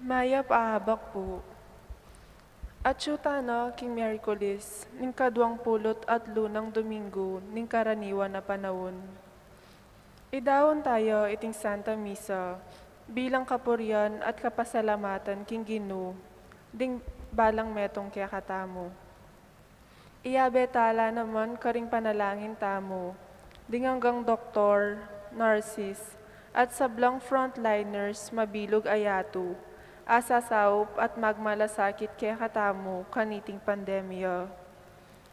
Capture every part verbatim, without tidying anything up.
Mayap a abak pu. Atyu tana king Miyerkules, ning kaduang pulu't atlu nang Dominggu ning karaniwan a panaun. Idaun taya iting Santa Misa bilang kapurian at kapasalamatan king Ginu, ding balang metung kekatamu. Iyabe tala naman karing panalangin tamu ding anggang doktor, nurses, at sablang frontliners mabilug a yatu a sasaup at magmalasakit kekatamu kaniting pandemya.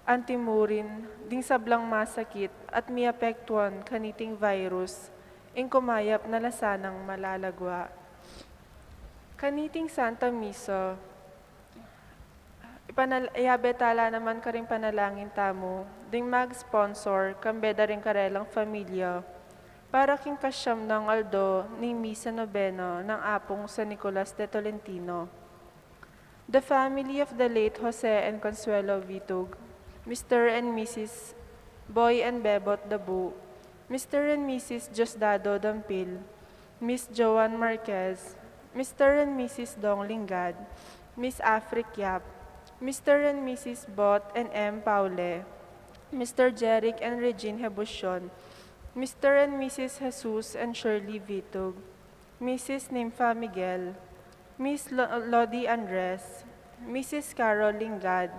Antimurin ding sablang masakit at miapektuan kaniting virus, ing kumayap na la sanang malalagua. Kaniting Santa Misa, ipanal-, iyabe tala naman karing panalangin tamu ding mag-sponsor kambe da ring karelang familia para king kasiam nang aldo ning Misa Nobena nang Apung San Nicolas de Tolentino. The family of the late Jose and Consuelo Vitug, Mister and Missus Boy and Bebot Dabu, Mister and Missus Diosdado Dampil, Miss Joan Marquez, Mister and Missus Dong Lingad, Miss Afric Yap, Mister and Missus Bot and M Paule, Mister Jeric and Regine Hebucion, Mister and Missus Jesus and Shirley Vitug, Missus Nympha Miguel, Miss Lo-, Lodi Andres, Missus Carol Lingad,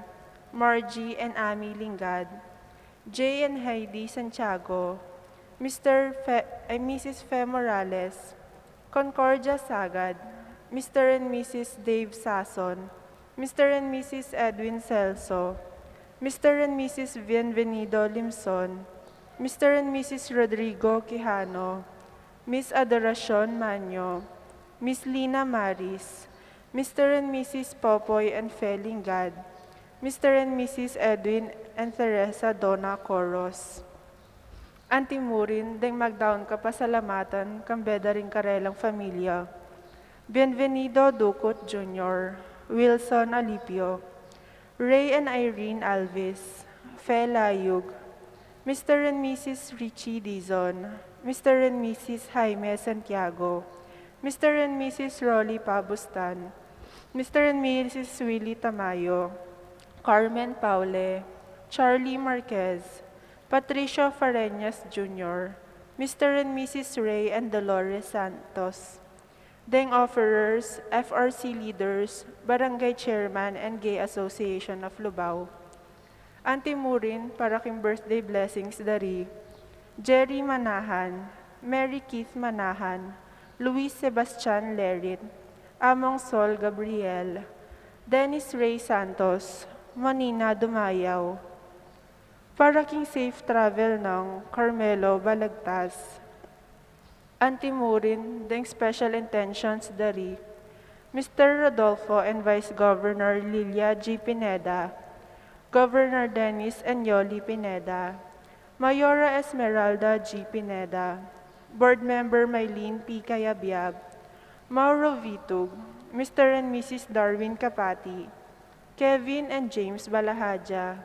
Margie and Amy Lingad, Jay and Heidi Santiago, Mister Fe-, ay, Missus Fe Morales, Concordia Sagad, Mister and Missus Dave Sason, Mister and Missus Edwin Celso, Mister and Missus Bienvenido Limson, Mister and Missus Rodrigo Quijano, Miss Adoracion Manyo, Miss Lina Maris, Mister and Missus Popoy and Fe Lingad, Mister and Missus Edwin and Teresa Dona Coros. Antimurin deng magdaun kapasalamatan kambe da ring karelang familia. Bienvenido Ducut Junior, Wilson Alipio, Ray and Irene Alvis, Fe Layug, Mister and Missus Richie Dizon, Mister and Missus Jaime Santiago, Mister and Missus Rolly Pabustan, Mister and Missus Willie Tamayo, Carmen Paule, Charlie Marquez, Patricio Fareñas Junior, Mister and Missus Ray and Dolores Santos. Deng offerers, F R C leaders, barangay chairman, and Gay Association of Lubao. Antimurin para king birthday blessings da ri Jerry Manahan, Mary Keith Manahan, Luis Sebastian Lerit, Among Sol Gabriel, Dennis Ray Santos, Monina Dumayaw. Para king safe travel nang Carmelo Balagtas. Antimurin deng special intentions da ri Mister Rodolfo and Vice Governor Lilia G Pineda, Governor Dennis and Yoli Pineda, Mayora Esmeralda G Pineda, Board Member Mylene P Cayabyab, Mauro Vitug, Mister and Missus Darwin Capati, Kevin and James Balahadja,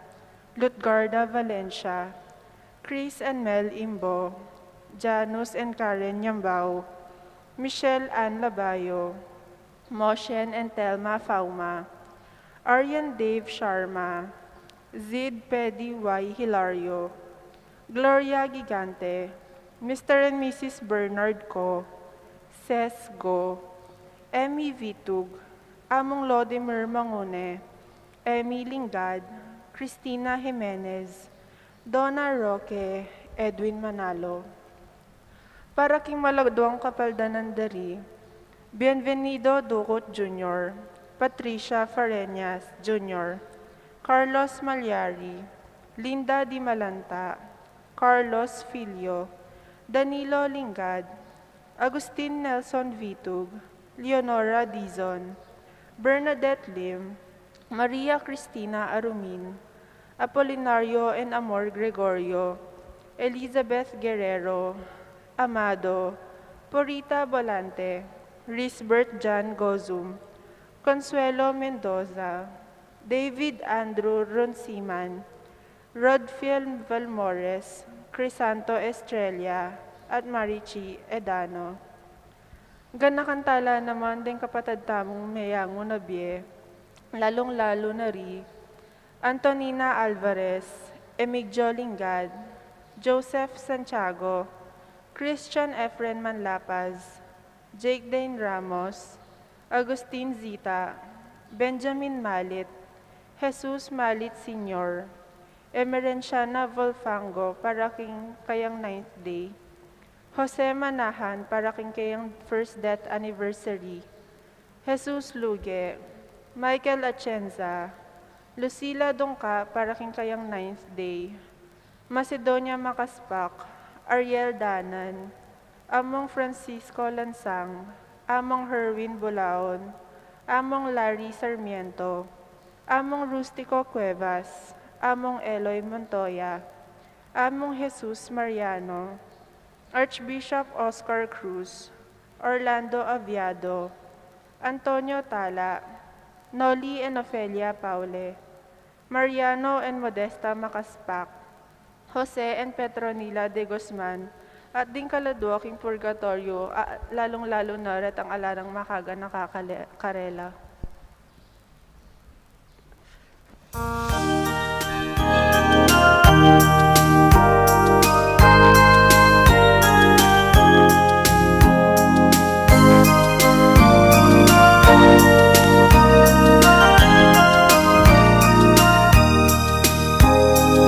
Lutgarda Valencia, Chris and Mel Imbo, Janus and Karen Yambao, Michelle Ann Labayo, Moshen and Telma Fauma, Aryan Dave Sharma, Zid Pedi Y Hilario, Gloria Gigante, Mister and Missus Bernard Co, Ses Go, Emmy Vitug, Among Lodimer Mangune, Emmy Lingad, Christina Jimenez, Donna Roque, Edwin Manalo. Para king maladwang kapaldanan da ri Bienvenido Ducut Junior, Patricia Fareñas Junior, Carlos Malyari, Linda Di Malanta, Carlos Filio, Danilo Lingad, Agustin Nelson Vitug, Leonora Dizon, Bernadette Lim, Maria Cristina Arumin, Apolinario and Amor Gregorio, Elizabeth Guerrero, Amado, Purita Bolante, Risbert John Gozum, Consuelo Mendoza, David Andrew Runciman, Rodfiel Valmores, Crisanto Estrella, at Marichi Edano. Ganakan tala naman ding kapatad tamung meyangu na bie, lalung-lalu na ri Antonina Alvarez, Emigdio Lingad, Joseph Santiago, Christian Efren Manlapaz, Jake Dane Ramos, Agustin Zita, Benjamin Malit, Jesus Malit Senior, Emerenciana Volfango para king kayang ninth day, Jose Manahan para king kayang first death anniversary, Jesus Luge, Michael Atienza, Lucila Dungca para king kayang ninth day, Macedonia Makaspak, Ariel Danan, Among Francisco Lansang, Among Herwin Bulaon, Among Larry Sarmiento, Among Rustico Cuevas, Among Eloy Montoya, Among Jesus Mariano, Archbishop Oscar Cruz, Orlando Aviado, Antonio Tala, Noli and Ofelia Paule, Mariano and Modesta Makaspak, Jose and Petronila de Guzman, at ding kaladua king purgatoryo, a-, lalung-lalu na retang ala nang makaganaka kale-, karela.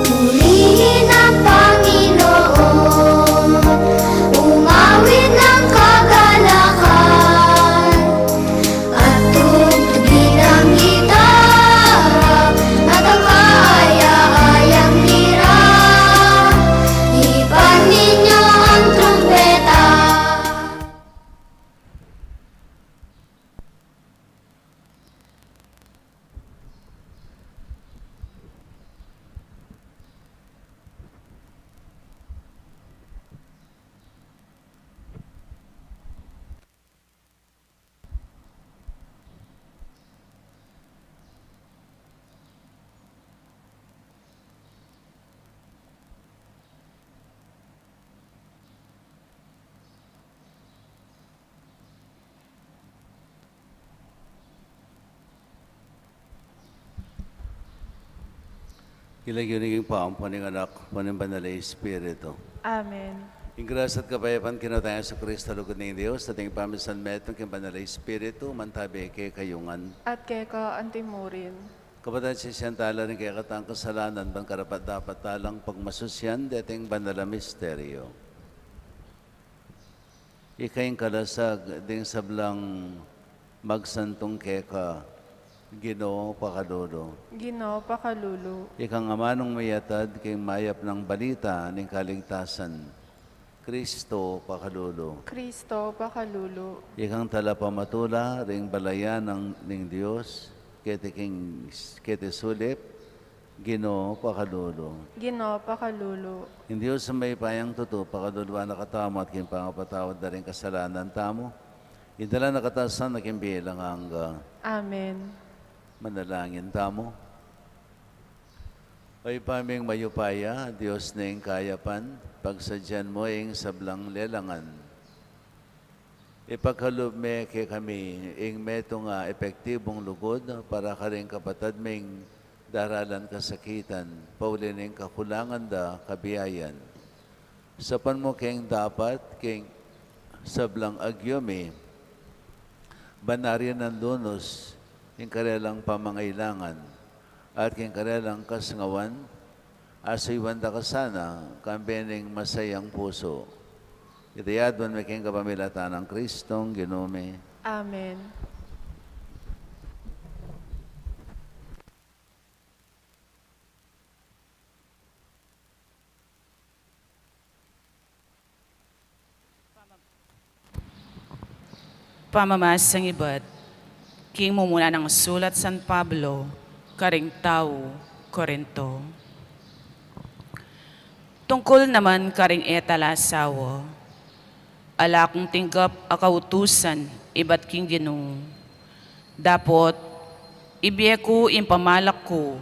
Purihin ang Panginoon, umawit ng kagalakan, at tugtugin ang gitara, at ang kaaya-ayang lira. Hipan ninyo ang trumpeta. King lagyu ning Ibpa, ampo ning Anak, ampo ning Banal a Espiritu. Amen. Ing grasya at kapayapan king Ginu tang Jesucristo, lugud ning Dios, at ing pamisan metung king Banal a Espiritu, mantabi kekayu ngan. At keka anti murin. Kapatad, sisian tala ring kekatang kasalanan, ban karapat-dapat talang pagmasusyan deting banal a misteryo. Ika ing kalasag ding sablang magsantung keka, Ginu, pakalulu. Ginu, pakalulu. Ika ing amanung miyatad king mayap nang balita ning kaligtasan, Kristo, pakalulu. Kristo, pakalulu. Ika ing talapamatula ring balayan ning Dios, keti king, keti sulip, Ginu, pakalulu. Ginu, pakalulu. Ing Dios a mayupayang tutu, pakaluluan na katamu at king pangapatawad da ring kasalanan tamu, idala na katamu king bie alang angga. Amen. Manalangin tamu. O Ibpa ming mayupaya, Dios ning kayapan, pagsadyan mu ing sablang lelangan. Ipagkalub me kekami ing metung a epektibung lugud para karing kapatad ming daralan kasakitan, pauli ning kakulangan da kabiayan. Saupan mu keng dapat king sablang agyu mi, ban narinan lunus ing karelang pamangailangan, at king karelang kasangawan, asuyuan da ka sana, kambe ning masayang pusu. Iti adwan mi king kapamilatan nang Kristong Ginu mi. Amen. Pamamasang ibat king mumuna nang sulat San Pablo karing tau Corinto. Tungkul naman karing e tala asawa, ala kung tinggap a kautusan ibat king Ginu. Dapot ibie ku ing pamalak ku,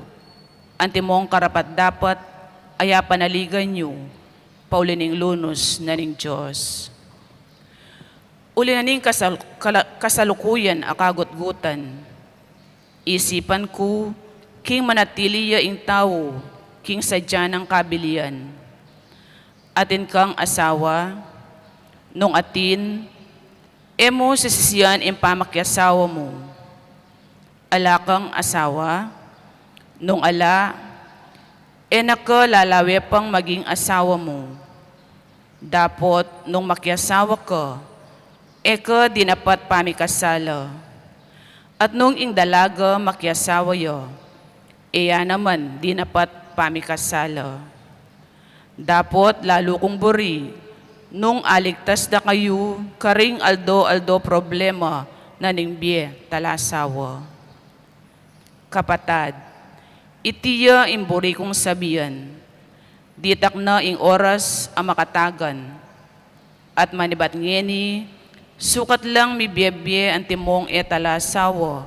antimong karapat-dapat a yapanaligan yu, pauli ning lunus na ning Dios. Uli na ning kasal-, kala-, kasalukuyan a kagutgutan, isipan ku, king manatili ya ing tau king sadya nang kabilian. Atin kang asawa? Nung atin, e mu sisisian ing pamakiasawa mu. Ala kang asawa? Nung ala, e na ka lalawe pang maging asawa mu. Dapot nung makiasawa ka, e ka dinapat pamikasala. At nung ing dalaga makiasawa ya, e ya naman dinapat pamikasala. Dapot lalu kung buri nung aligtas da kayu karing aldo-aldo problema na ning bie talasawa. Kapatad, iti ya ing buri kung sabian, ditak na ing oras a makatagan, at manibat ngeni, sukat lang mibie-bie antimong e talasawa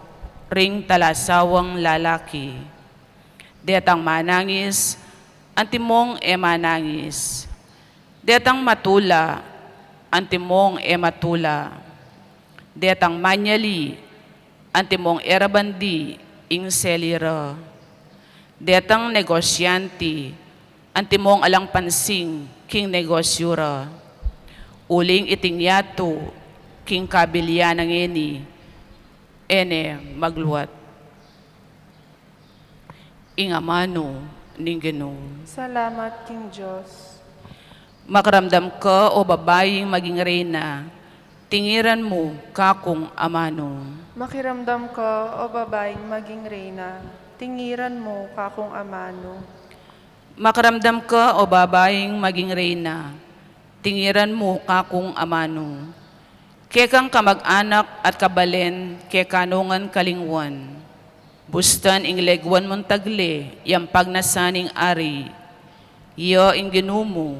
ring talasawang lalaki. Detang manangis, antimong e manangis. Detang matula, antimong e matula. Detang manyali, antimong e ra bandi ing seli ra. Detang negosyante, antimong alang pansin king negosyu ra. Uling iting yatu king kabilian na ngeni, e ne magluat. Ing amanu ning Ginu. Salamat king Dios. Makiramdam ka, o babaing maging reyna, tingiran mu kakung amanu. Makiramdam ka, o babaing maging reyna, tingiran mu kakung amanu. Makiramdam ka, o babaing maging reyna, tingiran mu kakung amanu. Kekang kamag-anak at kabalen kekanu ngan kalingwan. Bustan ing leguan mung tagle, yang pagnasan ning ari. Iya ing Ginu mu,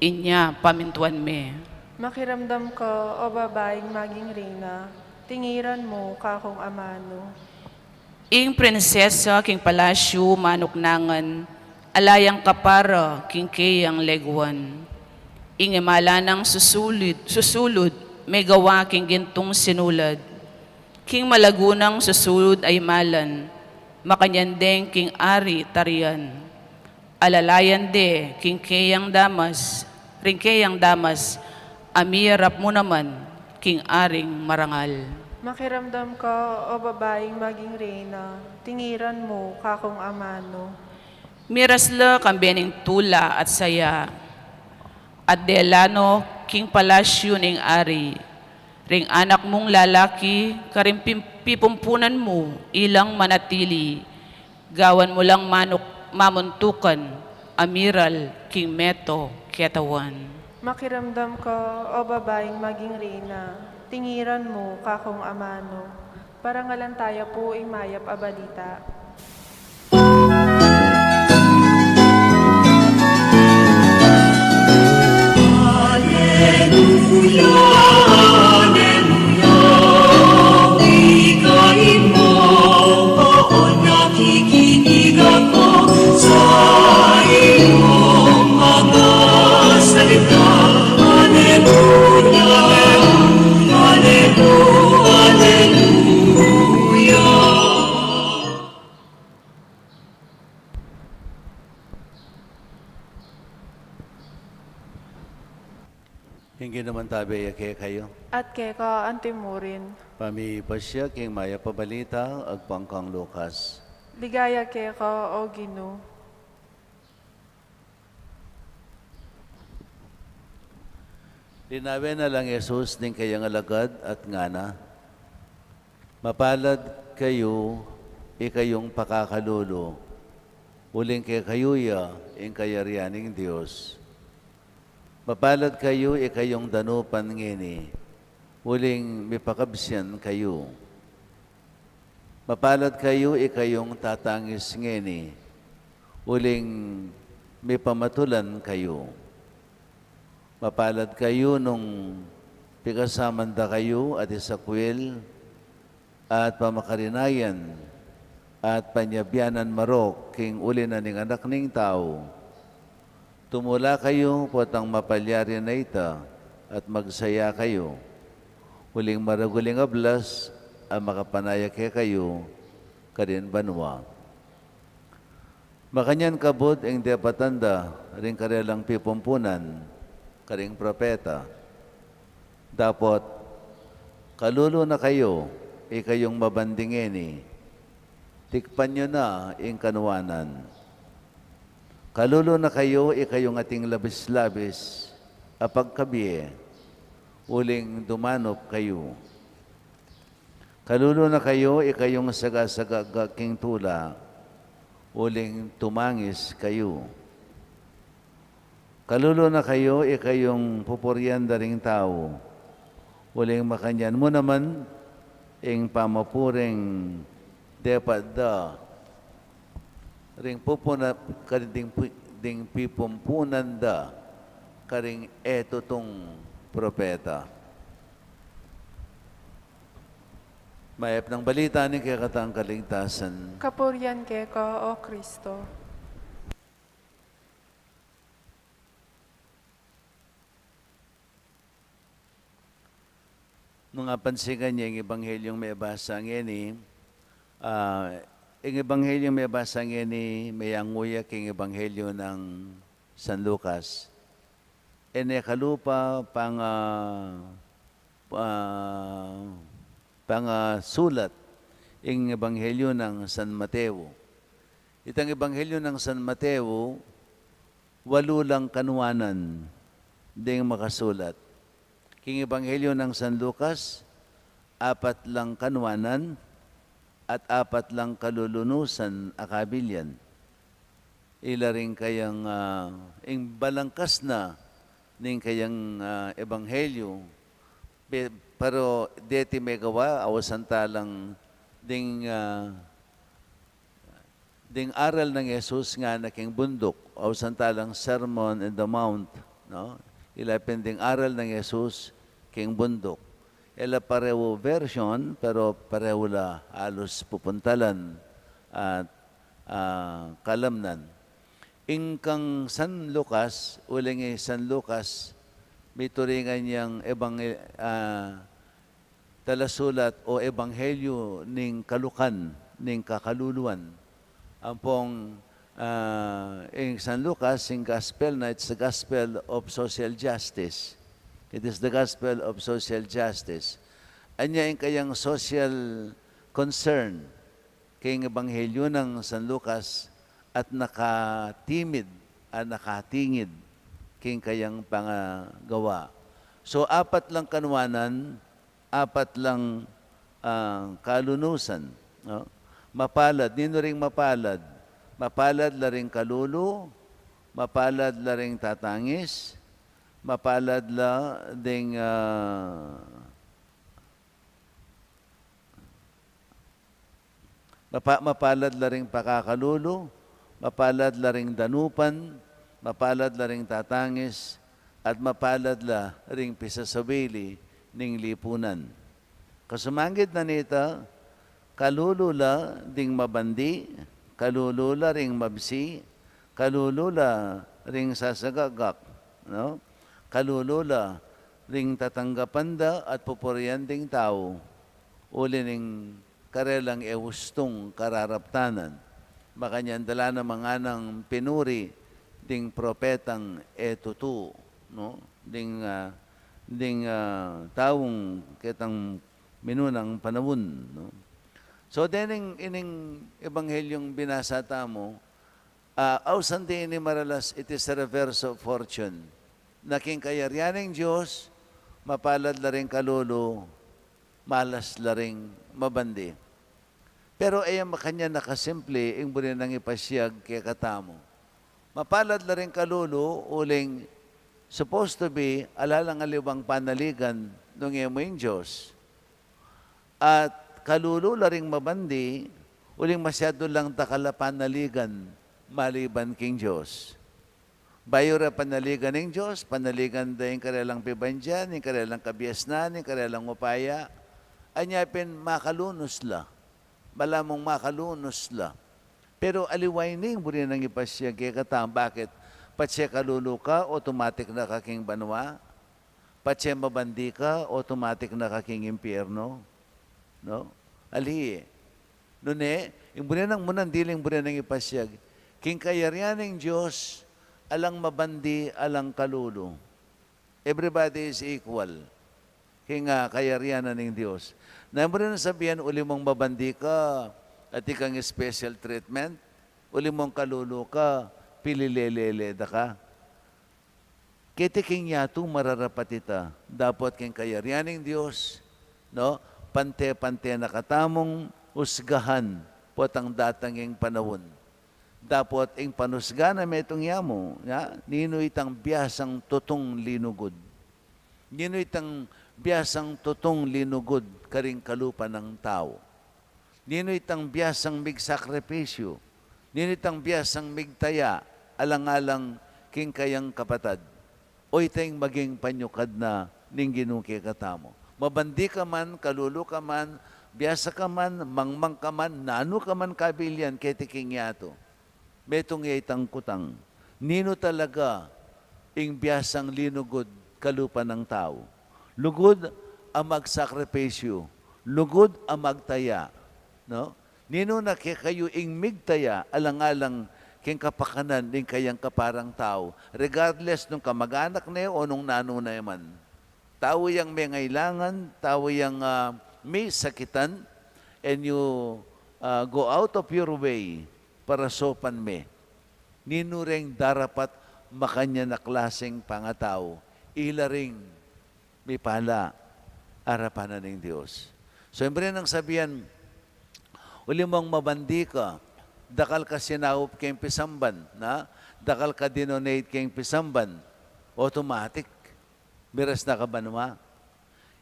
inya pamintuan me. Makiramdam ka, o babaing maging reyna, tingiran mu kakung amanu. Ing prinsesa king palasyu manuknangan, ala yang kapara king keyang leguan. Ing imalan nang susulud, susulud, megawa king gintung sinulad. King malagu nang susulud a imalan, makanyan deng king ari tarian. Alalayan de king keyang damas, ring keyang damas, a miyarap mu naman king aring marangal. Makiramdam ka, o babaing maging reyna, tingiran mu kakung amanu. Miras la kambe ning tula at saya, at dela no king palasyu ning ari, ring anak mung lalaki, karing pim-, pipumpunan mu ilang manatili, gawan mu lang manuk-, mamuntukan a miral king meto ketawan. Makiramdam ka, o babaing maging reyna, tingiran mu kakung amanu. Parangalan taya pu ing mayap a balita. Aleluya, aleluya, ika imo, o nakikinig ako sa iyong mga salita. Aleluya, aleluya, aleluya. Ing Ginu mantabe ya kekayu. At keka antimurin. Pamipasya king mayap a balita agpang kang Lukas. Ligaya keka, o Ginu. Linawen na lang Jesus ning kayang alagad at ngana, Mapalad kayu, ikayung pakakalulu, uling kekayu ya ing kayarian ning Dios. Mapalad kayu, ikayung danupan ngeni, uling mipakabsian kayu. Mapalad kayu, ikayung tatangis ngeni, uling mipamatulan kayu. Mapalad kayu nung pikasaman da kayu at isakwil at pamakarinayan at panyabyanan marok king uli na ning Anak ning Tau. Tumula kayu potang mapalyari na ita at magsaya kayu. Uling maragul ing ablas a makapanaya kekayu karin banua. Makanyan kabud ing depatan da ring karelang pipumpunan karing propeta. Dapot, kalulu na kayu, ikayung mabandi ngeni, tikpan yu na ing kanuanan. Kalulu na kayu, ikayung ating labis-labis a pagkabie, uling dumanup kayu. Kalulu na kayu, ikayung sagasagagak king tula, uling tumangis kayu. Kalulu na kayu, ikayung pupurian da ring tau, uling makanyan mu naman ing pamapuring depat da ring pupuna-, karing ding pi-, ding pipumpunan da karing e tutung propeta. Mayap nang balita ning kekatang kaligtasan. Kapurian keka, O Kristo. Nung apansigan ye ing ebanghelyung mebasa ngeni, ah, ing ebanghelyung mebasa ngeni, meyangu ya king ebanghelyu nang San Lucas. E ne kalupa panga-, ah, pangasulat ing ebanghelyu nang San Mateo. Itang ebanghelyu nang San Mateo, walu lang kanuanan ding makasulat. King ebanghelyu nang San Lucas, apat lang kanuanan at apat lang kalulunusan a kabilyan. Ila ring kayang, ah, ing balangkas na ning kayang, ah, ebanghelyu, pe-, pero deti megawa, ausan ta lang ding, ah, ding aral nang Jesus ngana king bunduk, ausan ta lang Sermon in the Mount, no? Ila pin ding aral nang Jesus king bunduk. E la parehu version, pero parehu la alus pupuntalan at, ah, kalamnan. Ing kang San Lucas, uling i San Lucas, mituringan yang ebang-, ah, talasulat o ebanghelyu ning kalukan, ning kakaluluan. Ampong, ah, ing San Lucas, ing gospel na, it's the gospel of social justice. It is the gospel of social justice. Anya ing kayang social concern king ebanghelyu nang San Lucas at nakatimid, at nakatingid king kayang pangagawa. So, apat lang kanuanan, apat lang, ah, kalunusan, no? Mapalad, ninu ring mapalad? Mapalad la ring kalulu, mapalad la ring tatangis, mapalad la ding, ah, mapa-, mapalad la ring pakakalulu, mapalad la ring danupan, mapalad la ring tatangis, at mapalad la ring pisasawili ning lipunan. Kasumanggid na nita, kalulu la ding mabandi, kalulu la ring mabsi, kalulu la ring sasagagak, no? Kalulu la ring tatanggapan da at pupurian ding tau, uli ning karelang e ustung kararaptanan. Makanyan da la naman nganang pinuri ding propetang e tutu, no? Ding, ah, ding, ah, taung ketang minunang panaun, no? So, dening ining ebanghelyung binasa tamu, ah, ausan de ini maralas, it is a reverse of fortune. Na king kayarian ning Dios, mapalad la ring kalulu, malas la ring mabandi. Pero e ya makanyan nakasimple ing buri nang ipasiag kekatamu. Mapalad la ring kalulu, uling supposed to be, ala lang aliwang panaligan nung e mu ing Dios. At kalulu la ring mabandi, uling masyadu lang dakal a panaligan maliban king Dios. Bayu ra panaligan ning Dios, panaligan da ing karelang pibandian, ing karelang kabiasnan, ing karelang upaya. Anya pin makalunus la. Malamung makalunus la. Pero aliwa ini ing buri nang ipasiag kekatamu, bakit? Patse kalulu ka, automatic na ka king banua? Patse mabandi ka, automatic na ka king impyerno, no? Ali, nune, ing buri nang munan diling buri nang ipasiag, king kayarian ning Dios, alang mabandi, alang kalulu. Everybody is equal. King, ah, kayarian na ning Dios. Na buri nang sabian, uli mong mabandi ka, atin kang special treatment, uli mong kalulu ka, pililelele da ka. Keti king yatu mararapat ita, dapot king kayarian ning Dios, no, pante-pante na katamung usgahan potang datang ing panaun. Dapot ing panusga na metung yamu, ya, ninu itang biasang tutung linugud. Ninu itang biasang tutung linugud karing kalupa nang tau. Ninu itang biasang migsakripisyu? Ninu itang biasang migtaya alang-alang king kayang kapatad? O ita ing maging panyukad na ning Ginu kekatamu. Mabandi ka man, kalulu ka man, biasa ka man, mangmang ka man, nanu ka man kabilian keti king yatu. Metung ya itang kutang. Ninu talaga ing biasang linugud kalupa nang tau? Lugud a magsakripisyu, lugud a magtaya, no? Ninu na kekayu ing migtaya alang-alang king kapakanan ning kayang kaparang tau, regardless nung kamag-anak ne o nung nanu ne man. Tau yang mengailangan, tau yang, ah, misakitan, and you, ah, go out of your way para saupan me. Ninu reng darapat makanyan a klaseng pangatau? Ila ring mipala arapan na ning Dios. So, ing buri nang sabian, uli mong mabandi ka, dakal ka sinaup keng pisamban, na? Dakal ka dinonate keng pisamban, automatic, miras na ka banua.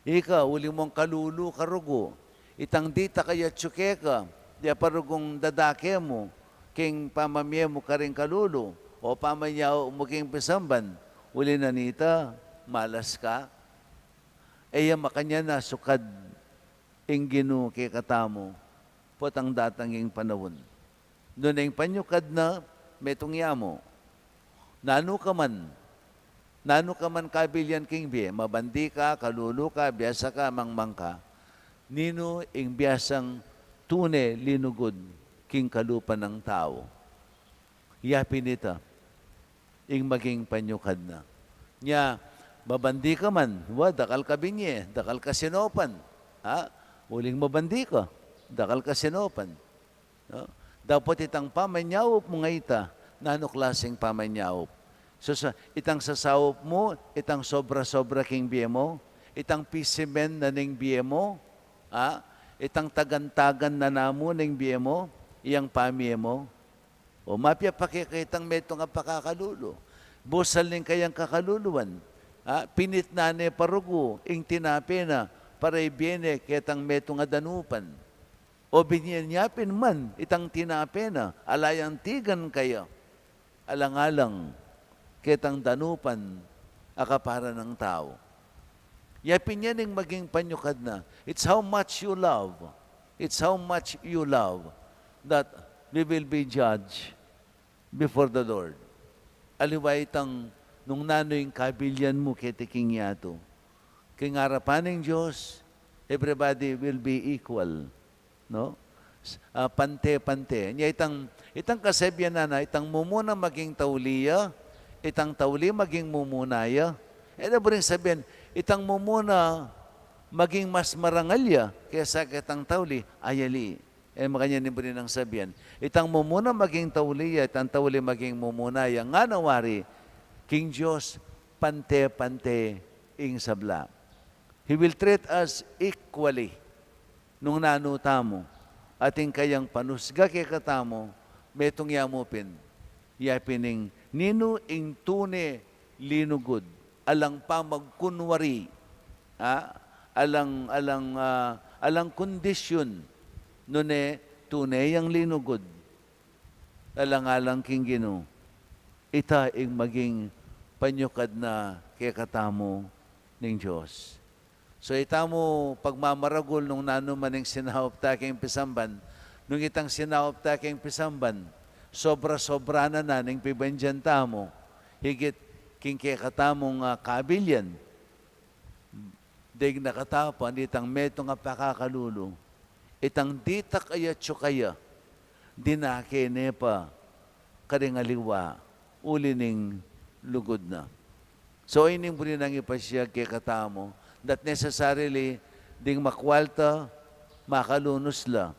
Ika, uli mong kalulu ka rugu, itang dita kaya tsuke ka, ya pa rugung dadake mu king pamamie mu karing kalulu, o pamanyaup mu king pisamban, uli na nita, malas ka. E ya makanyan a sukad ing Ginu kekatamu potang datang ing panaun. Nune ing panyukad na, metung yamu. Nanu ka man, nanu ka man kabilian king bie, mabandi ka, kalulu ka, biasa ka, mangmang ka, ninu ing biasang tune linugud king kalupa nang tau? Ya pin ita ing maging panyukad na. Nya, mabandi ka man, wa, dakal ka binye, dakal ka sinaupan. Ha? Uling mabandi ka, dakal ka sinaupan. No? Dapot itang pamanyaup mu nga ita, nanu klaseng pamanyaup? So, sa, itang sasaup mu, itang sobra-sobra king bie mu, itang pisimen na ning bie mu, ha? Itang tagan-tagan na namu ning bie mu, iyang pamie mu. O mapia pakeketang metung a pakakalulu. Busal ning kayang kakaluluan. Ha? Pinitnan ne pa rugu ing tinape na para ibie ne ketang metung a danupan. O binye ne pin man itang tinape na, ala yang tigan kaya, alang-alang ketang danupan a kapara nang tau. Ya pin yan ing maging panyukad na. It's how much you love. It's how much you love that we will be judged before the Lord. Aliwa itang nung nanu ing kabilian mu keti king yatu. King arapan ning Dios, everybody will be equal. No? S-, ah, pante-pante. Nya itang, itang kasabian na, na, itang mumuna maging tauli ya, itang tauli maging mumuna ya. E na buring sabian, itang mumuna maging mas marangal ya kesa ketang tauli, ayali. E makanyan ing buri nang sabian. Itang mumuna maging tauli ya, itang tauli maging mumuna ya. Ngana wari, king Dios, pante-pante ing sabla. He will treat us equally. Nung nanu tamu, atin kayang panusga kekatamu, metung yamu pin. Ya pin ing ninu ing tune linugud, alang pamagkunwari, ha? Alang, alang, ah, alang kondisyun, nune tune yang linugud, alang-alang king Ginu. Ita ing maging panyukad na kekatamu ning Dios. So, itamu pagmamaragul nung nanu man ing sinaup ta king pisamban, nung itang sinaup ta king pisamban, sobra-sobra na na ning pibandian tamu, higit king kekatamung, ah, kabilian. Deng nakatapan, itang metung a pakakalulu, itang ditak a yatsu kaya, dinake ne pa karing aliwa, uli ning lugud na. So, ini ing buri nang ipasiag kekatamu, not necessarily ding makwalta, makalunus la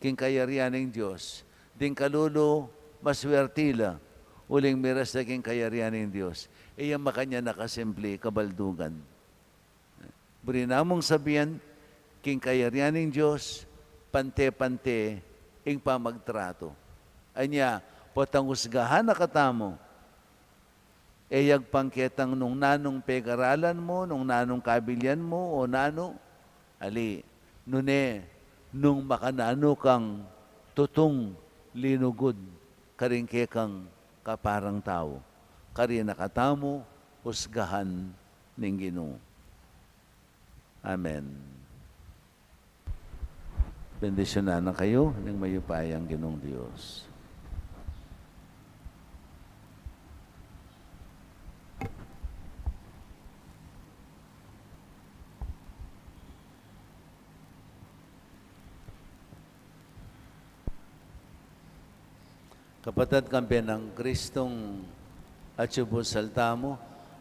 king kayarian ning Dios, ding kalulu, maswerti la uling miras la king kayarian ning Dios. E ya makanyan a kasimple, kabaldugan. Buri namung sabian, king kayarian ning Dios, pante-pante ing pamagtratu. Anya, potang usgahan na katamu, e yagpang ketang nung nanung pegaralan mu, nung nanung kabilian mu, o nanu, ali, nune, nung makananu kang tutung linugud karing kekang kaparang tau. Karin na katamu usgahan ning Ginu. Amen. Bendisyunan na kayu ning mayupayang Ginung Dios. Kapatad, kambe nang Kristong atyu pusal tamu,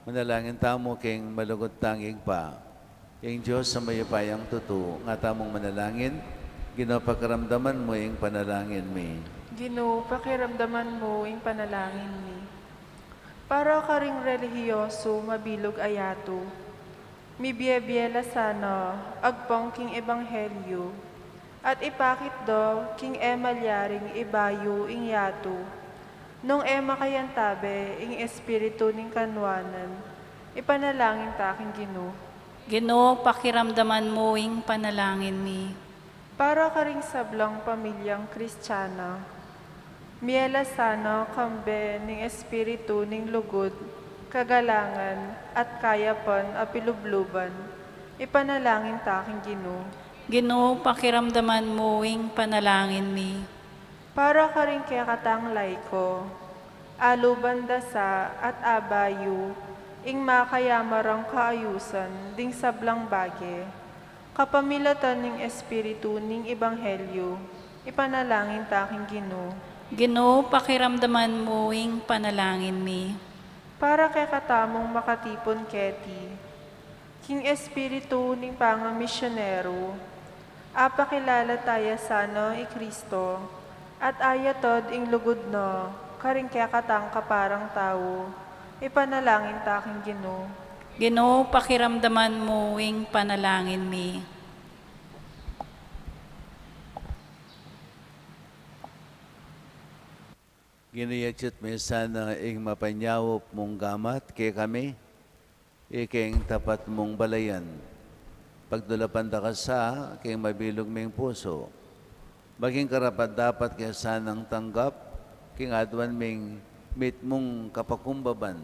manalangin tamu king malugud tang Ibpa, ing Dios a mayupayang tutu. Nga tamung manalangin. Ginu, pakiramdaman mu ing panalangin mi. Ginu, pakiramdaman mu ing panalangin mi. Para karing relihiyosu mabilug a yatu, mibie-bie la sana agpang king ebanghelyu, at ipakit da king e malyaring ibayu ing yatu. Nung e makayantabe ing espiritu ning kanuanan, ipanalangin ta king Ginu. Ginu, pakiramdaman mu ing panalangin mi. Para karing sablang pamilyang Kristiana, mie la sana kambe ning espiritu ning lugud, kagalangan, at kayapan a pilubluban, ipanalangin ta king Ginu. Ginu, pakiramdaman mu ing panalangin mi. Para karing kekatang laiko, aluban da sa at abayu ing makayamarang kaayusan ding sablang bage, kapamilatan ning espiritu ning ebanghelyu, ipanalangin ta king Ginu. Ginu, pakiramdaman mu ing panalangin mi. Para kekatamung makatipun keti, king espiritu ning pangamisyonero, apakilala ta ya sana i Kristo, at ayatad ing lugud na karing kekatang kaparang tau, ipanalangin ta king Ginu. Ginu, pakiramdaman mu ing panalangin mi. Ginu, yatsut me sana ing mapanyaup mung gamat kekami, ikeng tapat mung balayan. Pagdulapan da ka sa king mabilug ming pusu, maging karapat-dapat ke sanang tanggap king aduan ming mitmung kapakumbaban,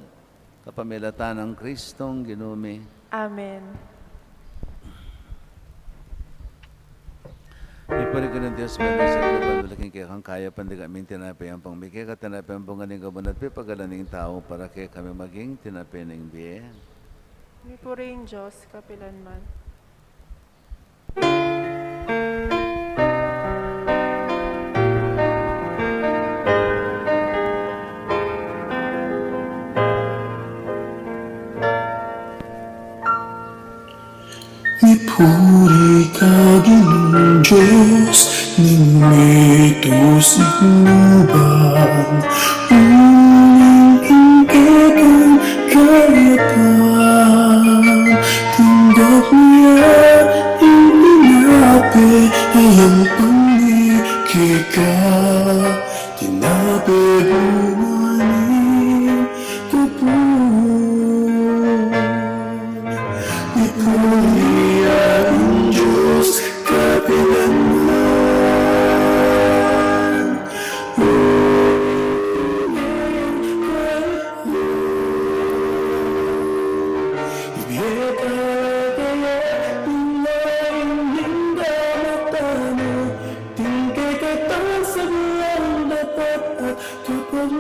kapamilatan nang Kristong Ginu mi. Amen. Iparigan ning Dios, Ibpa, sa kabanal king kekang kayapan, dikami ing tinape ampong mie keka, tinape ampong aning kabunat pipagalan ning tau, para kekami maging tinape ning bie. Mipuri ing Dios kapilanman. Mipuri ka Ginung Dios ning metung signuban, uling ing kekang kayapan, tinggap na ya ing tinape a yampang mie keka, tinape bunga ning tubud. Mipuri ya ing Dios kapilanman. Ibie ta kaya ing lain ning gamat tamu, ding kekatang sablang dapat at kapag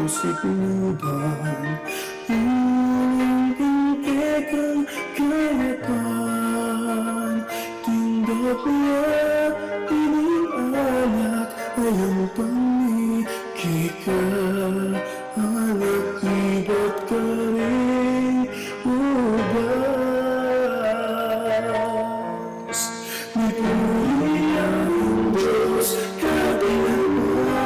Sinuban, ilang king kekang kayapan, tinggap ya ining alak, ayang pamikika, alak ibat karing ubas. Mitmu ya ing Dios kapilanman,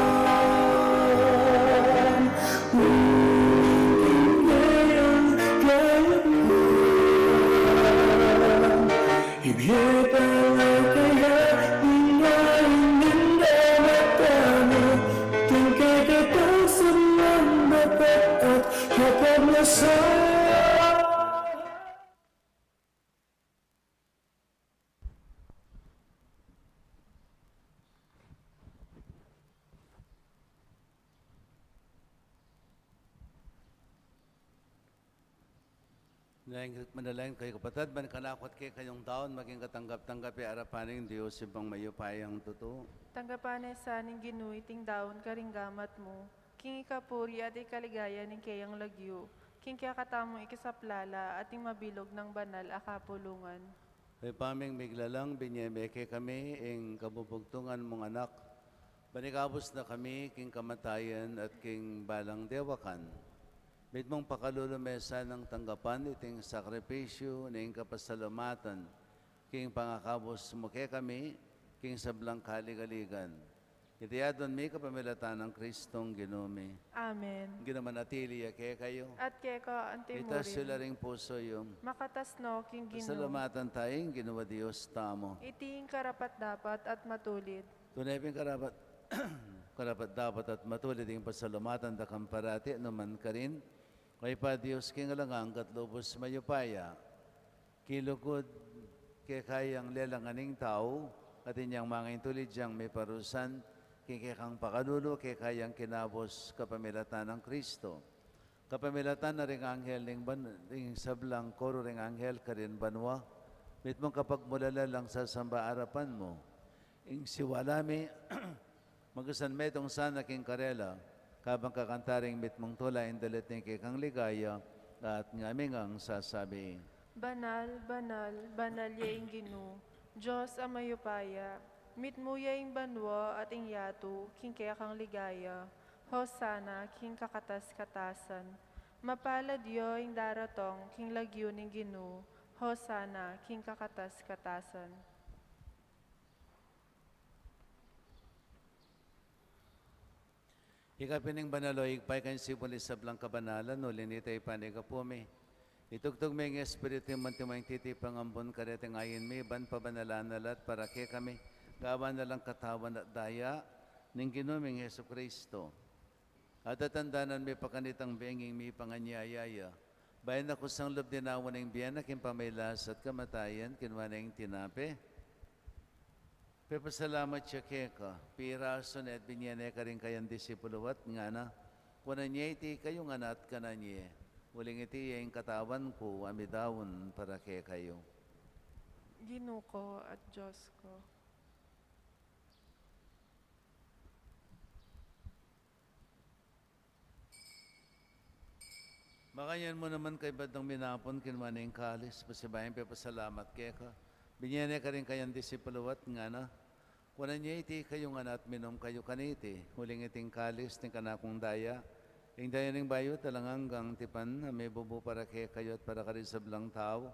uling king kayang kayapan. Ibie pala kaya ning maingin na mata mu, king kekatang sumamba at kapagnasan. Manalangin kayu, kapatad, ban kanaku at kekayung daun maging katanggap-tanggap ya arapan ning Dios Ibpang mayupayang tutu. Tanggapan na sa ning Ginu iting daun karing gamat mu, king ikapuri at ikaligaya ning keyang lagyu, king kekatamung ikisaplala at ing mabilug nang banal a kapulungan. O Ibpa ming miglalang, binie me kekami ing kabubugtungan mung Anak, ban ikabus na kami king kamatayan at king balang dewakan. Mitmung pakalulu me sanang tanggapan iting sakripisyu ning kapasalamatan, king pangakabus mu kekami king sablang kaligaligan. Iti adwan mi kapamilatan nang Kristong Ginu mi. Amen. Ing Ginu manatili ya kekayu. At keka antimurin. Itas yu la ring pusu yu. Makatas no king Ginu. Pasalamatan taya ing Ginu a Dios tamu. Iti ing karapat-dapat at matulid. Tune pin karapat, karapat-dapat at matulid ing pasalamatan da ka parati, nu man karin, O Ibpa, Dios king alang angga at lubus mayupaya. Kilugud keka yang lelangan ing tau, at inyang manga intulid yang miparusan, king kekang pakalulu, keka yang kinabus kapamilatan nang Kristo. Kapamilatan na ring anghel ning ban-, ring sablang koru ring anghel karin banua, mitmung kapagmulalang sasamba arapan mu. Ing siwala mi, magkasan metung sana king karela, kabang kakanta ring mitmung tula ing dalit ning kekang ligaya, at ngamin ngang sasabi. Banal, banal, banal ya ing Ginu, Dios a mayupaya, mitmu ya ing banua at ing yatu, king kekang ligaya, Hosana, king kakatas-katasan. Mapalad ya ing daratang, king lagyu ning Ginu, Hosana, king kakatas-katasan. Ika pin ing banal, o Ibpa, ika ing sibul ning sablang kabanalan, uli nita ipanyawad mi. Itugtug me ing Espiritu mu antimong titipang ambun kareting ain mi, ban pabanalan na la at para kekami, gawan na lang katawan at daya ning Ginu ming Jesucristo. At tatandanan mi pa kanitang bengi ing mipanganyaya ya. Bayu na kusang lub dinaun ing bie na king pamagkasakit at kamatayan, kinua ne ing tinape. Pepasalamat ya keka, pirasu ne at binie ne karing kayang disipulu at ngana, kuanan ye iti kayu ngan at kanan ye, uling iti ya ing katawan ku a midaun para kekayu. Ginu ku at Dios ku. Makanyan mu naman kaybat dang minapun, kinua ne ing kalis, pasibayu yang pepasalamat keka, binie ne karing kayang disipulu at ngana, kuanan ye iti kayu ngan at minum kayu kaniti, uling iti ing kalis ning kanakung daya, ing daya ning bayu at alang anggang tipan, a mibubu para kekayu at para karing sablang tau,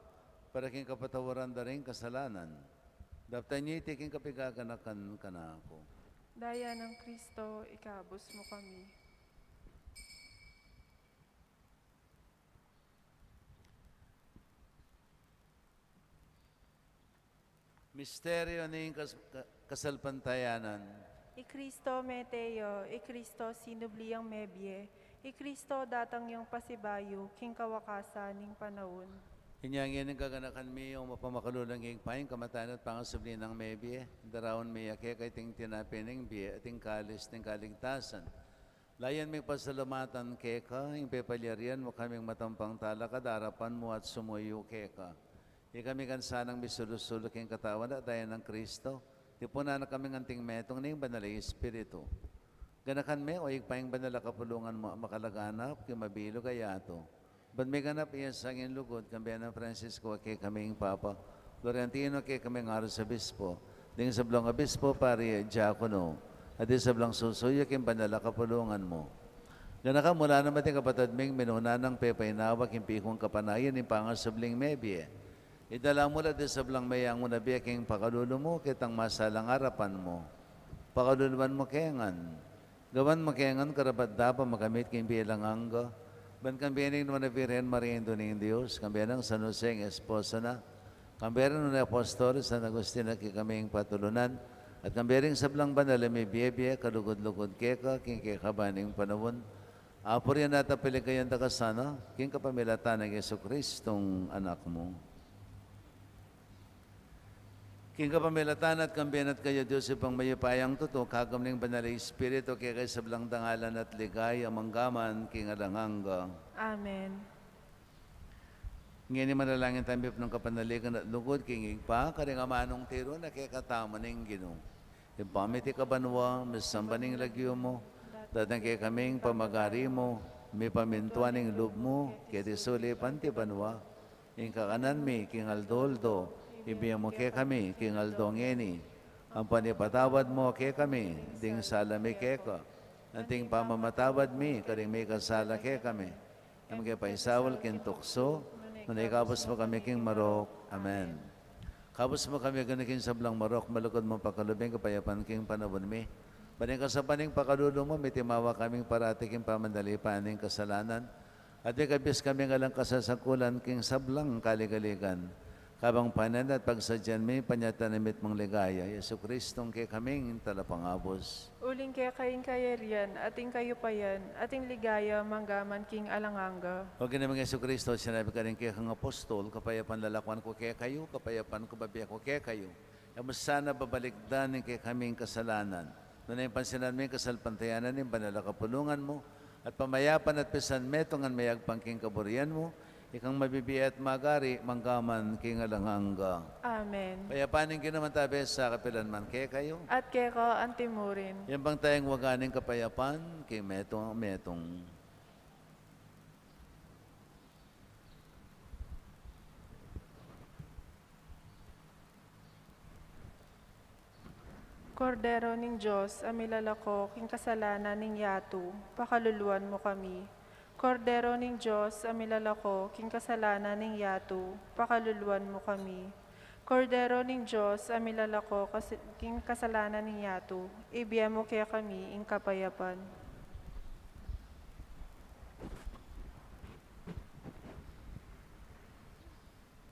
para king kapatawaran da ring kasalanan. Daptan ye iti king kapigaganakan kanaku. Daya nang Kristo, ikabus mu kami. Misteryu ning kas-, ka-, kasalpantayanan. I Kristo mete ya, i Kristo sinubli yang mebie, i Kristo datang yang pasibayu, king kawakasan ning panaun. Inya ngeni ing kaganakan mi, o mapamakalulung Ibpa, ing kamatayan at pangasubli nang mebie, daraun mi ya keka iting tinape ning bie, at ing kalis ning kaligtasan. Layan ming pasalamatan keka, ing pepalyarian mu kaming matampang talakad arapan mu at sumuyu keka. Ikami ngan sanang misulu-sulu king katawan at daya nang Kristo, tipunan na kaming anting metung ning Banal a Espiritu. Ganakan me, o Ibpa, ing banal a kapulungan mu, makalaganap king mabilug a yatu. Ban miganap ya ing lugud, kambe nang Francisco a kekaming Papa, Florentino a kekaming Arsobispo, ding sablang obispo, pari, diakono, at ding sablang susuyu king banal a kapulungan mu. Ganakan mu la naman ding kapatad ming minuna nang pepainawa king pikung kapanayan ning pangasubling mebie. Idala mu la ding sablang meyangu na bie king pakalulu mu, ketang masalang arapan mu. Pakaluluan mu ke ngan. Gawan mu ke ngan karapat-dapat makamit king bie alang angga. Ban kambe ning Nuan a Virgen Maria, Indu ning Dios, kambe nang San Jose, ing esposo na, kambe ring nuan a apostol, San Agustin a kekaming patulunan, at kambe ring sablang banal a mibie-bie, kalugud-lugud keka, king kekaban ning panaun. Apurian at apaligayan da ka sana, king kapamilatan nang Jesucristong Anak mu. King kapamilatan na at kambe na at kaya, Dios Ibpang mayupayang tutu, kagum ning Banal a Espiritu, keka ing sablang dangalan at ligaya, mangga man king alang angga. Amen. Ngeni manalangin tamu king kapanaligan at lugud king Ibpa, karing amanung tiru na kekatamu ning Ginu. Ibpa mi, atiu ka banua, misamban ya ing lagyu mu, datang kekami ing pamagari mu, mipamintuan ing lub mu, keti sulip anti banua. Ing kakanan mi king aldo-aldo, ibie mu kekami king aldo ngeni. Ampo ipatawad mu kekami ding sala mi keka, anti ing pamamatawad mi karing mikasala kekami. E mu ke paisaul king tuksu, nune ikabus mu kami king marok. Amen. Kabus mu kami, Ginu, king sablang marok, malugud mung pakalub ing kapayapan king panaun mi. Ban king kasaupan ning pakalulu mu, mitimawa kaming parati king pamanalipan ning kasalanan. At ikabus kami king alang kasasangkulan king sablang kaligaligan. Kabang panan at pagsadyan mi, panyatang ning mitmung ligaya, Jesucristong kekaming Talapangabus. Uling keka ing kayarian, at ing kayupayan, at ing ligaya, mangga man king alang angga. O Ginu ming Jesucristo, sinabi mu karing kekang apostol, kapayapan lalakwan ku kekayu, kapayapan ku bibie ku kekayu. E mu sana babalikdan ing kekaming kasalanan, nune pansinan mu ing kasalpantayanan ning banal a kapulungan mu, at pamayapan at pisan metung ngan meyagpang king kaburian mu, ikang mabibie at magari, mangga man king alang angga. Amen. Ing kapayapan ning Ginu manatili sa kapilan man kekayu. At keka antimurin. Inyang pangtayang waga ning kapayapan, king metung metung. Kordero ning Dios, a milalako king kasalanan ning yatu, pakaluluan mu kami. Kordero ning Dios, a milalako king kasalanan ning yatu, pakaluluan mu kami. Kordero ning Dios, a milalako kas-, king kasalanan ning yatu, ibie mu kekami ing kapayapan.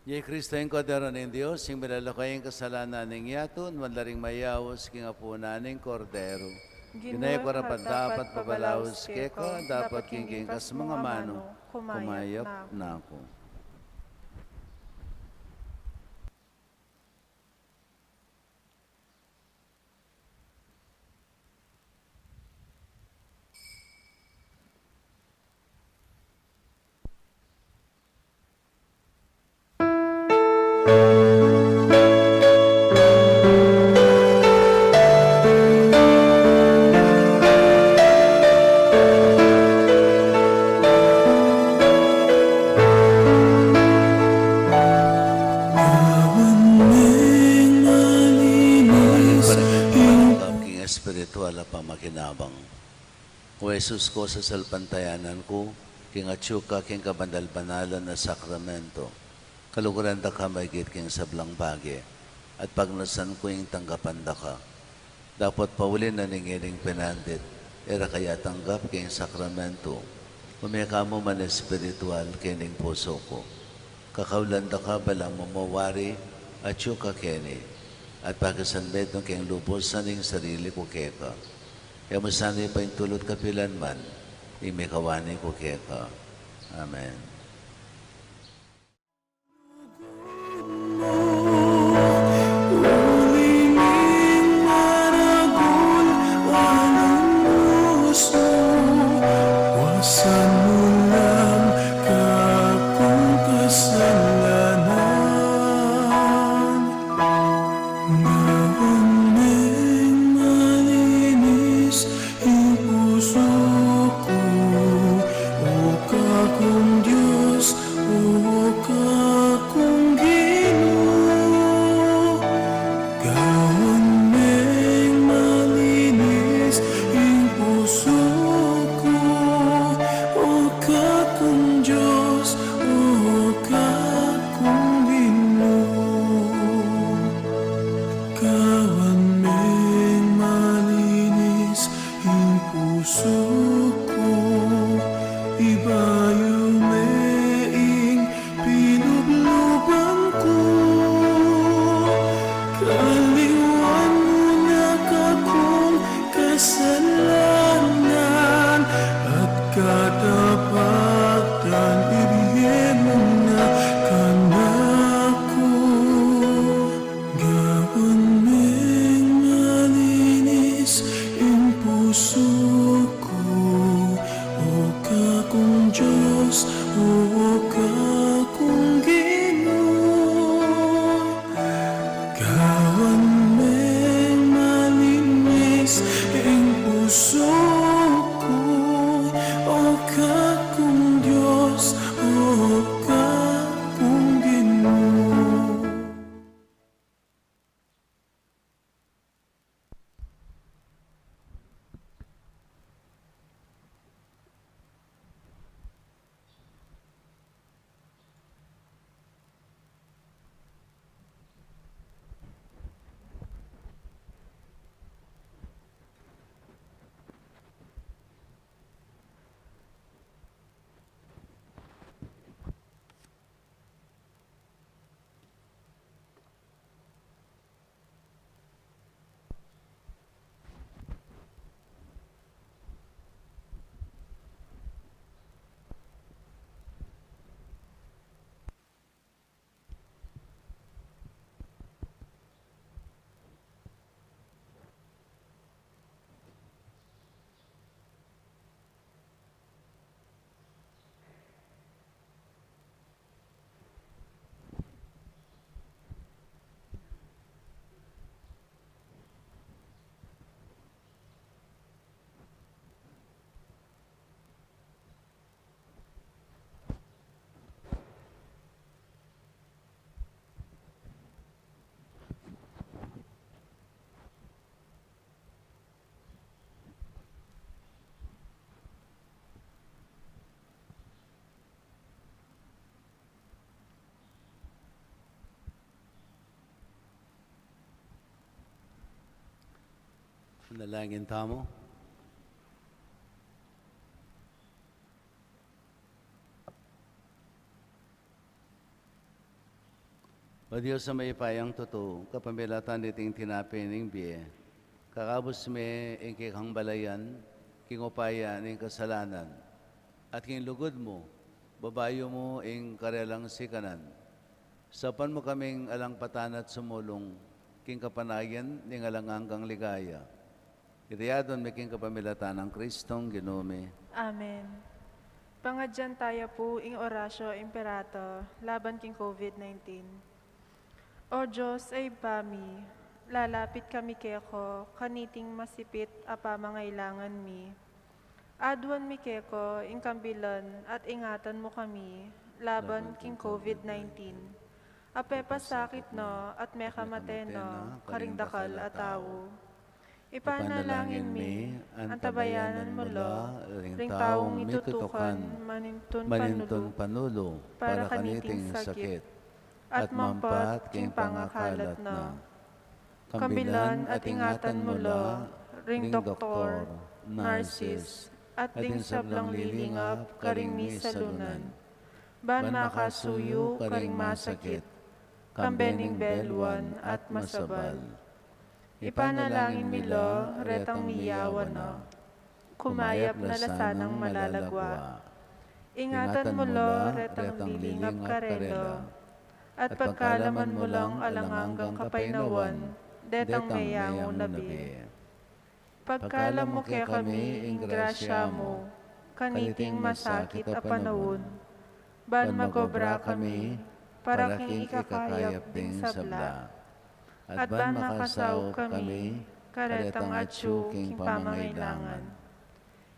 Ya i Kristo ing Kordero ning Dios, ing milalako king kasalanan ning yatu. Nuan la ring mayaus king apunan ning Kordero. Ginu, e ku karapat-dapat pabalaus keka, dapot king kekang kasmung amanu, kumayap na ku. King espiritual a pamakinabang. O Jesus ku, sasalpantayanan ku king atyu ka king kabanal-banalan a sakramento. Kaluguran da ka maigit king sablang bage, at pagnasan ku ing tanggapan da ka. Dapot pauli na ning ngening penandit, e ra ka ya tanggap king sakramento, ume ka mu man espiritual kening pusu ku. Kakaulan da ka balang mamawari, atyu ka keni, at pakisanmetung keng lubus ing sarili ku keka. E mu sana paintulut kapilan man ing mikawani ku keka. Amen. Uling maragul a lubus mu, wasan mu lang kapung kasalanan. Gawan meng malinis ing Katapatan ibie mu na kanaku, gawan meng malinis ing pusu ku, O kakung Dios, O kakung Ginu. Gawan meng malinis ing pusu ku, O kakung Dios, O kakung Ginu. Manalangin tamu. O Dios a mayupayang tutu, kapamilatan niting tinape ning bie, kakabus me ing kekang balayan king upaya ning kasalanan, at king lugud mu, babayu mu ing karelang sikanan. Saupan mu kaming alang patanan at sumulung king kapanayan ning alang anggang ligaya. Iti adwan mi king kapamilatan nang Kristong Ginu mi. Amen. Pangadyan taya pu ing Oratio Imperata laban king COVID nineteen. O Dios a Ibpa mi, lalapit kami keka kaniting masipit a pamangailangan mi. Adwan mi keka ing kambilan at ingatan mu kami laban king COVID nineteen. A pepasakit na at mekamate na karing dakal a tau. Ipanalangin mi, antabayanan mu la ring taung mitutukan manintun panulu para kaniting sakit at mampat king pangakalat na. Kambilan at ingatan mu la ring doktor, nurses, at ding sablang lilingap karing misalunan, ban makasuyu karing masakit, kambe ning beluan at masabal. Ipanalangin mi la retang miyawan na, kumayap na la sanang malalagwa. Ingatan mu la retang lilingap karela, at pagkalaman mu lang alang anggang kapaynawan detang meyangu na bie. Pagkalam mu kekami ing grasya mu kaniting masakit a panaun, ban magobra kami para king ikakayap ding sabla, at ban makasaup kami karetang atyu king pamangailangan.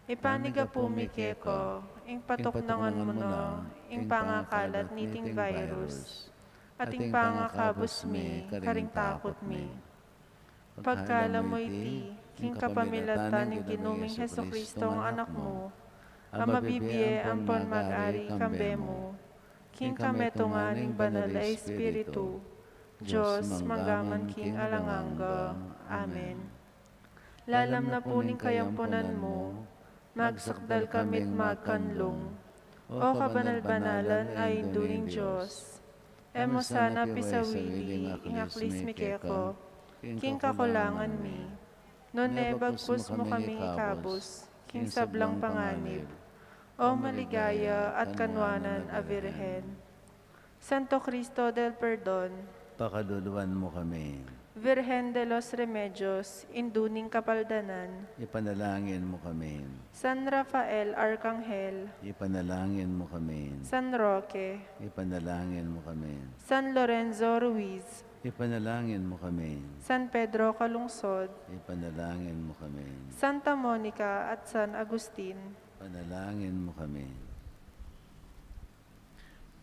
Ipanigapu mi keka ing patuknangan mu na ing pangakalat niting virus, at ing pangakabus mi karing takut mi. Pagkalam mu iti king kapamilatan ning Ginu ming Jesucristo a Anak mu, a mabibie ampon mag-ari kambe mu king kametungan ning Banal a Espiritu, Dios, mangga man king alang angga. Amen. Lalam na pu ning kayampunan mu, magsakdal kami't magkanlung, O kabanal-banalan a Indu ning Dios. E mu sana pisawili ing aklis mi keka king kakulangan mi, nune bagkus mu kaming ikabus king sablang panganib, O maligaya at kanwanan a Virgen. Santo Cristo del Perdon. Pakaluluan mu kami. Virgen de los Remedios, Indu ning Kapaldanan. Ipanalangin mu kami. San Rafael Arkanghel. Ipanalangin mu kami. San Roque. Ipanalangin mu kami. San Lorenzo Ruiz. Ipanalangin mu kami. San Pedro Calungsod. Ipanalangin mu kami. Santa Monica at San Agustin. Ipanalangin mu kami.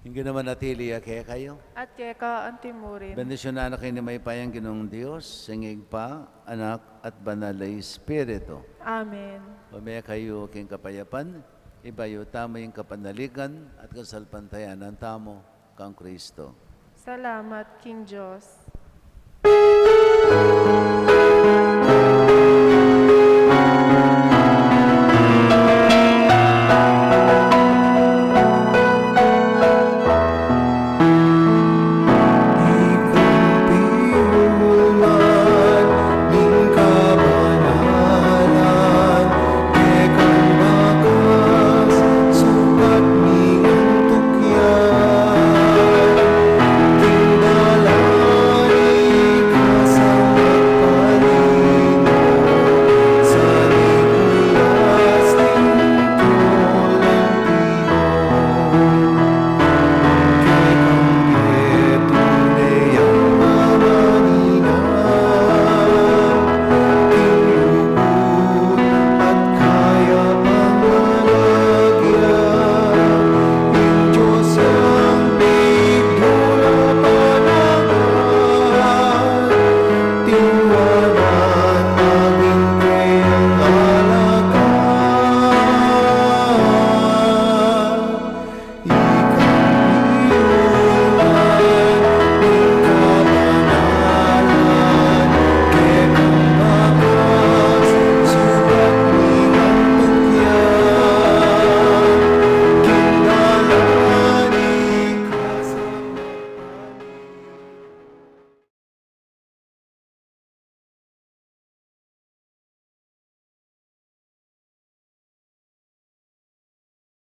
Ing Ginu manatili ya kekayu. At keka antimurin. Bendisyunan na kayu ning mayupayang Ginung Dios, ing Ibpa, Anak, at Banal a Espiritu. Amen. Ume kayu king kapayapan, ibie yu tamu ing kapanaligan at kasalpantayanan tamu kang Kristo. Salamat king Dios.